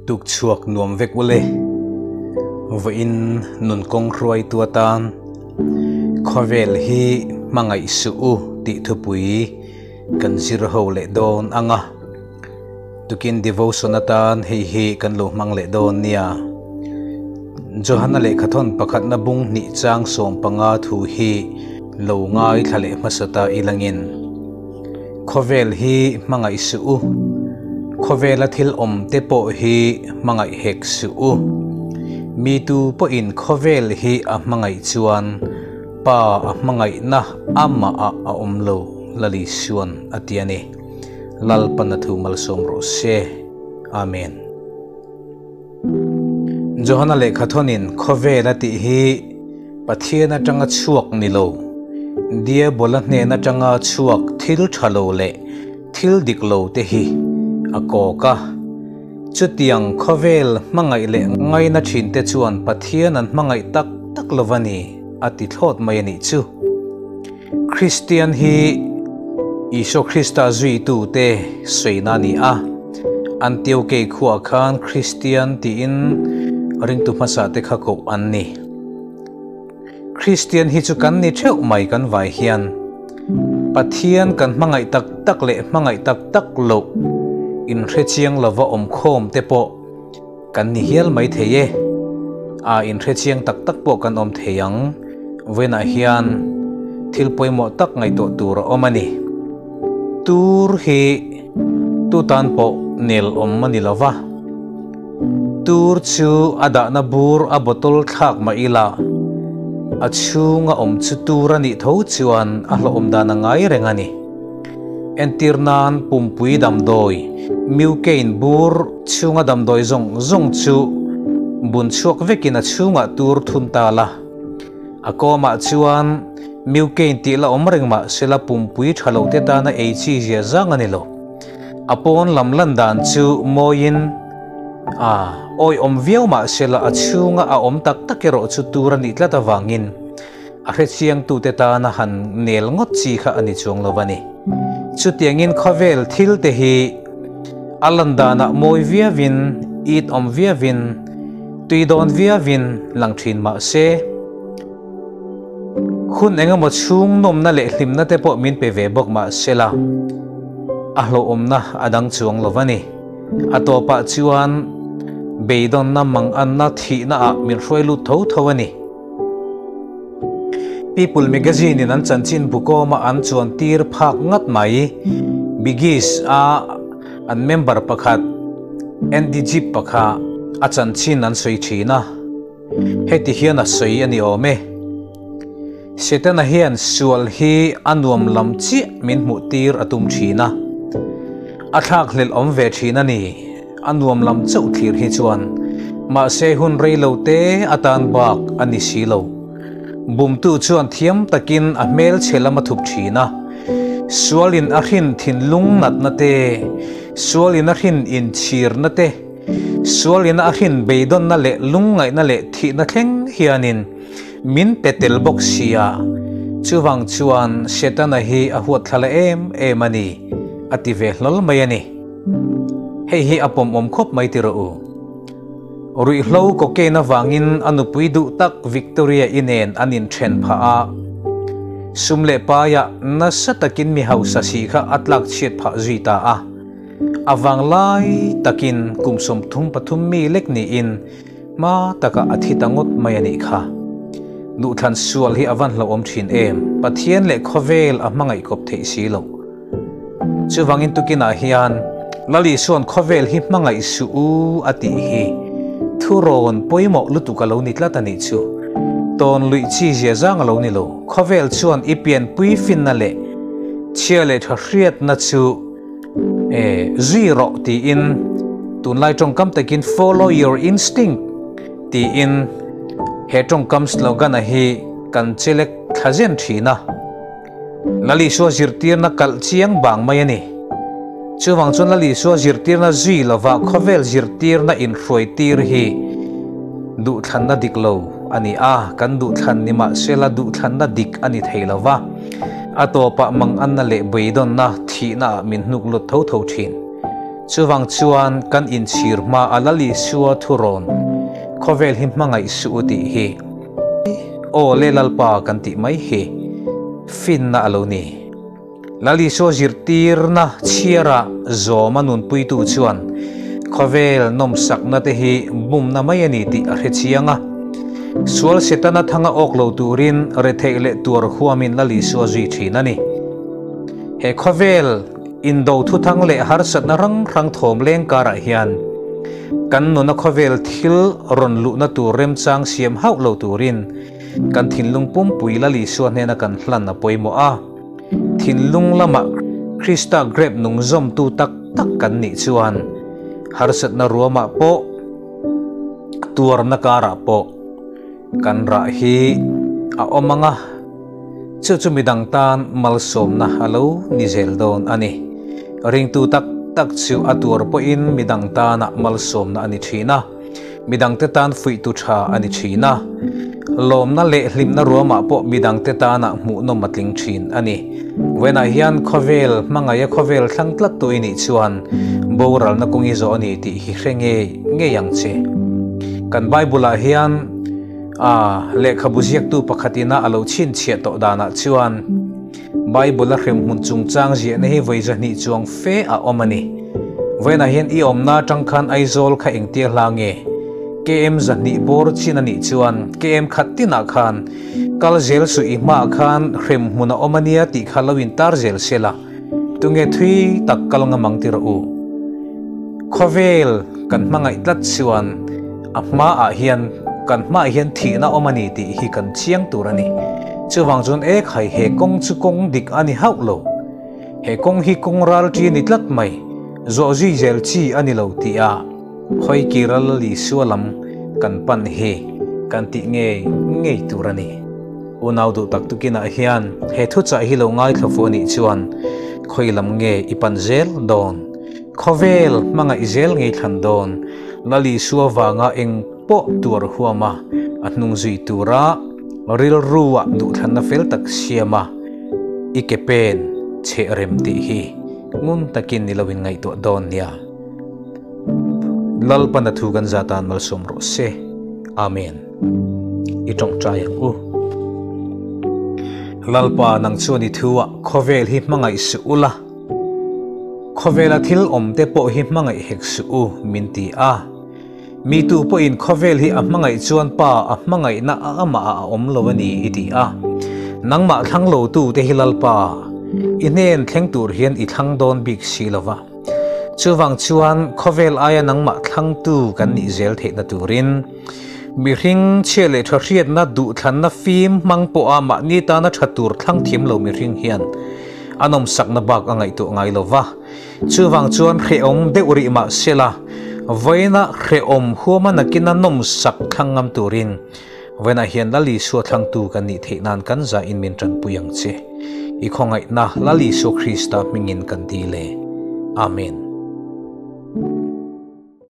Tuk chhuak nuam vek ule. Vawiin nun kawng hruaitu atan khawvel hi hmangaih suh u tih thupui kan zir ho leh dawn ang a. Tukin devotion atan hei hi kan lo hmang leh dawn nia. Johana lehkhathawn pakhatna bung hnih chang 15 thu hi lo ngaithla leh hmasa ta ilangin. Khawvel hi hmangaih suh u. Khawvela thil awm te pawh hi hmangaih hek suh u. Mi tu pawhin khawvel hi a hmangaih chuan pa a hmangaihna amah ah a awm lo Lali Suan a ti a ni. Lalpan a thu malsawm rawh se. Amen. Johana lehkhathawnin khawvel a tih hi Pathian atanga chhuak ni lo, Diabola hnen atanga chhuak thil tha lo leh thil dik lo te hi a kawk a. Chutiang khawvel hmangaih leh ngaina thin te chuan Pathian an hmangaih tak tak lo a ni, a ti thlawt mai a nih chu. Kristian hi Isua Krista zuitute sawina a ni a, Antiokei khuaah khan Kristian tiin ringtu hmasa te kha koh an ni. Kristian hi chu kan ni theuh mai kan vai hian Pathian kan hmangaih tak tak leh hmangaih tak tak loh inhrechiang lova awmkhawm te pawh kan ni hial mai thei e. A inhrechiang tak tak pawh kan awm thei ang. Vawiinah hian thil pawimawh tak ngaihtuah tur a awm a ni. Tur hi tu tan pawh nel awm a ni lova. Tur chu a dahna bur a bottle thlak mah ila a chhunga awm chu tur a nih tho chuan a hlawhawm dan a ngai reng a ni. Entir nan pumpui damdawi, mucaine bur chhunga damdawi zawng zawng chu bun chhuak vekin a chhungah tur thun ta la. A kawmah chuan mucaine tih la awm reng mah sela pumpui tha lo te tana ei chi zia zang a ni lo. A pawn lam lan dan chu mawiin a awihawm viau mah sela a chhunga a awm tak tak erawh chu tur a nih tlat avangin a hrechiangtute tana han nel ngawt chi kha a ni chuang lo a ni. Chutiangin khawvel thil te hi a lan danah mawi viauin, it awm viauin, tui dawn viauin lang thin mah se, Hun engemaw chhung nawmna leh hlimna te pawh min pe ve bawk mah sela, a hlauhawmna a dang chuang lo a ni. A tawpah chuan beidawnna manganna thihna ah min hruai lut tho tho a ni. People magazine in an chanchin bukawma an chuan tir phak ngat mai. Biggies a an member pakhat Andy Gibb-a kha a chanchin an sawi thin a. Heti hian a sawi a ni awm e. Setana hian sual hi a nuam lam chiah min hmuh tir a tum thin a. A thlak hlelh awm ve thin a ni, a nuam lam chauh thlir hi chuan. Mahse hun rei lo te atan bak a ni si lo. Bumtu chuan thiam takin a hmelchhe lam a thup thin a. Sualin a hrin thinlung natna te, sualin a hrin inchhirna te, Sualin a hrin beidawnna leh lungngaihna leh thihna thleng hianin min pe tel bawk sia, chuvang chuan Setana hi a huatthlala em em a ni, a ti ve hlawl mai a ni. Hei hi a pawmawm khawp mai ti rawh u. Ruihhlo cocaine avangin a nupui duh tak Victoria-i nen an inthen phah a, sum leh paiah nasa takin mi hausa si kha a tlakchhiat phah zui ta a. A vang lai takin kum 33 mi lek niin hma taka a thi ta ngawt mai a nih kha. Duhthlan sual hi a van hlauhawm thin em? Pathian leh khawvel a hmangaih kawp theih si lo. Chuvangin tukinah hian Lal Isua'n khawvel hi hmangaih suh u a tih hi thurawn pawimawh lutuk a lo ni tlat a nih chu. Tawn luih chi zia zang a lo ni lo. Khawvel chuan i pianpui finna leh chhia leh tha hriatna chu E, zui rawh tiin tunlai tawngkam takin follow your instinct tiin he tawngkam slogan a hi kan chelek thla zen thin a. Lal Isua zirtirna kalh chiang bang mai a ni. Chuvang chuan Lal Isua zirtirna zui lova khawvel zirtirna inhruaitir hi duhthlanna dik lo a ni a, kan duhthlan ni mahsela duhthlanna dik a ni thei lova. A tawpah manganna leh beidawnna thihna ah min hnuk lut tho tho thin. Chuvang chuan kan inchhir hma a Lal Isua thurawn khawvel hi hmangaih suh u tih hi Aw le Lalpa kan tih mai hi finna a lo ni. Lal Isua zirtirna chhiara zawma nunpuitu chuan khawvel nawmsakna te hi bumna mai a ni tih a hre chiang a. Sual Setana thanga awk lo turin retheih leh tuar huamin Lal Isua zui thin a ni. He khawvel Indo thuthang leh harsatna hrang hrang thawm leng karah hian kan nuna khawvel thil rawn luhna tur remchang siam hauh lo turin kan thinlung pumpui Lal Isua hnena kan hlan a pawimawh a. Thinlung lama Krista grep nung zawmtu tak tak kan nih chuan harsatna ruamah pawh, tuarna karah pawh kan rah hi a awm ang a. Chu chu midang tan malsawmna a lo ni zel dawn a ni. Ringtu tak tak chu a tuar pawhin midang tana malsawmna a ni thin a, midangte tan fuihtu tha a ni thin a, lawmna leh hlimna ruamah pawh midangte tana hmuhnawm a tling thin a ni. Vawiinah hian khawvel hmangaih a khawvel thlang tlat tu i nih chuan boralna kawng i zawh a ni tih hi hre ngei ngei ang che. Kan Bible-ah hian. A lehkhabu ziaktu pakhatina a lo chhinchhiah tawh danah chuan Bible-a hremhmun chungchang ziahna hi vawi zahnih chuang fe a awm a ni. Vawiinah hian i awmna atang khan Aizawl kha engtia hla nge? KM zahnih bawr chin a nih chuan KM khat tinah khan kal zel suh i hmaah khan hremhmun a awm a nia tih kha lo intar zel se la, tunge thui tak kal ngam ang ti rawh u. Khawvel kan hmangaih tlat chuan A hmaah hian kan hmaah hian thihna awm a ni tih hi kan chiang tur a ni. Chuvang chuan e khai he kawng chu kawng dik a ni hauh lo. He kawng hi kawng ral chi a ni tlat mai, zawh zui zel chi a ni lo tih a hawi kira Lal Isua lam kan pan hi kan tih ngei ngei tur a ni. Unau duh tak tukinah hian he thuchah hi lo ngaithla fuh a nih chuan khawi lam nge i pan zel dawn? Khawvel hmangaih zel ngei thlan dawn? Lal Isua vanga eng pawh tuar huama a hnung zui tura rilrua duhthlanna fel tak siama i ke pen cheh rem tih hi ngun takin ni loin ngaihtuah dawn nia. Lalpana thu kan za tan malsawm rawh se. Amen. I tawngtai ang u. Lalpa nang chuan i thu ah khawvel hi hmangaih suh ula. Khawvela thil awmte pawh hi hmangaih hek suh u, min ti a. Mi tu pawhin khawvel hi a hmangaih chuan Pa a hmangaihna a amahah a awm lo a ni, i ti a. Nangmah thlang lotute hi Lalpa, i hnen thleng tur hian i thlang dawn bik si lo va. Chuvang chuan khawvel aia nangmah thlangtu kan nih zel theihna turin mihring chhia leh tha hriatna duhthlanna fim hmang pawha mahni tana tha tur thlang thiam lo mihring hian A nawmsakna bak a ngaihtuah ngai lo va, chuvang chuan hrehawm deuh rih mah sela, vawiina hrehawm huama nakina nawmsak thlang ngam turin vawiinah hian Lal Isua thlangtu kan nih theih nan kan zahin min tanpui ang che. I khawngaihna Lal Isua Krista hmingin kan dil e. Amen.